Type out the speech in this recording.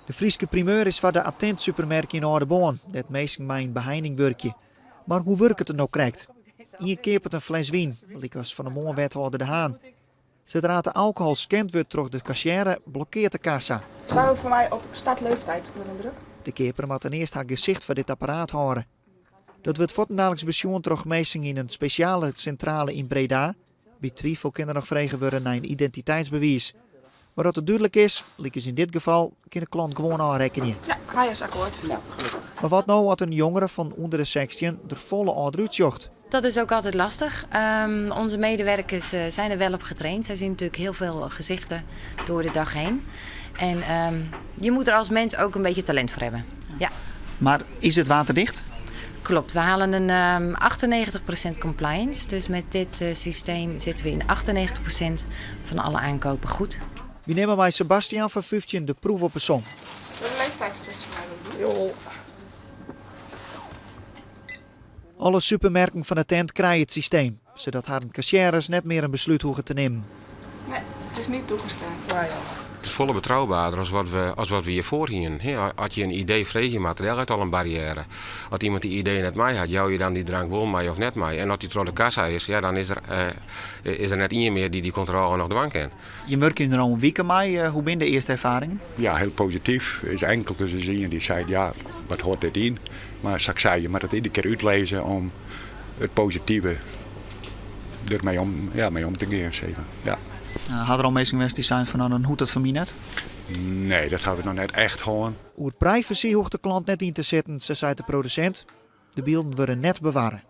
De Fryske primeur is foar de Attent supermerk yn Aldeboarn, dêr't minsken mei in beheining wurkje. Mar hoe wurket it no krekt? Ien keapet in fles wyn, lykas fan 'e moarn wethâlder De Haan. Sadra't de alkohol scand wurdt troch de kassiêre, blokkeart de kassa. Zou u voor mij op start leeftijd willen drukken? De keaper moat dan earst har gesicht foar dit apparaat hâlde. Dat wurdt fuortendaliks besjoen troch minsken yn in spesjale sintrale yn Breda. By twifel kin der noch frege wurde nei in identiteitsbewiis. Mar as it dúdlik is, lykas yn dit gefal, kin de klant gewoan ôfrekkenje. Ja, hy is akkoart. Mar wat no as in jongere fan ûnder de 16 der folle âlder útsjocht? Dat is ook altijd lastig. Onze medewerkers zijn er wel op getraind. Zij zien natuurlijk heel veel gezichten door de dag heen. En je moet er als mens ook een beetje talent voor hebben. Ja. Maar is het waterdicht? Klopt, we halen een 98% compliance. Dus met dit systeem zitten we in 98% van alle aankopen goed. Wy nimme mei Sebastian fan 15 de proef op 'e som. Zullen we de leeftijdstest voor mij doen? Jo. Alle supermerken fan Attent krije it systeem, sadat harren kassiêres net mear in beslút hoege te nimmen. Nee, het is niet toegestaan. It is folle betrouwbaarder as wat we, as wat we hjirfoar hienen. As je in ID freegje moatte, dêr leit al in barriêre. As iemand dy ID net mei hat, jou je dan dy drank wol mei of net mei? En as dy troch de kassa is, ja, dan is der, is der net ien mear dy't dy kontrôle noch dwaan kin. Je wurkje der al in wike mei. Hoe binne de earste erfaringen? Ja, hiel posityf. Is inkeld dus is ien dy't seit, ja, wat hâldt dit yn? Mar sa't ik sei, je moatte it iedere kear útlizze om it positive dermei om, ja, mei om te gean. Sis mar. Ja. Ha der al minsken west dy't seinen fan no, dan hoecht dat foar my net? Nee, dat ha we noch net echt hân. Oer privacy hoecht de klant net yn te sitten, sa seit de produsint. De bylden wurde net bewarre.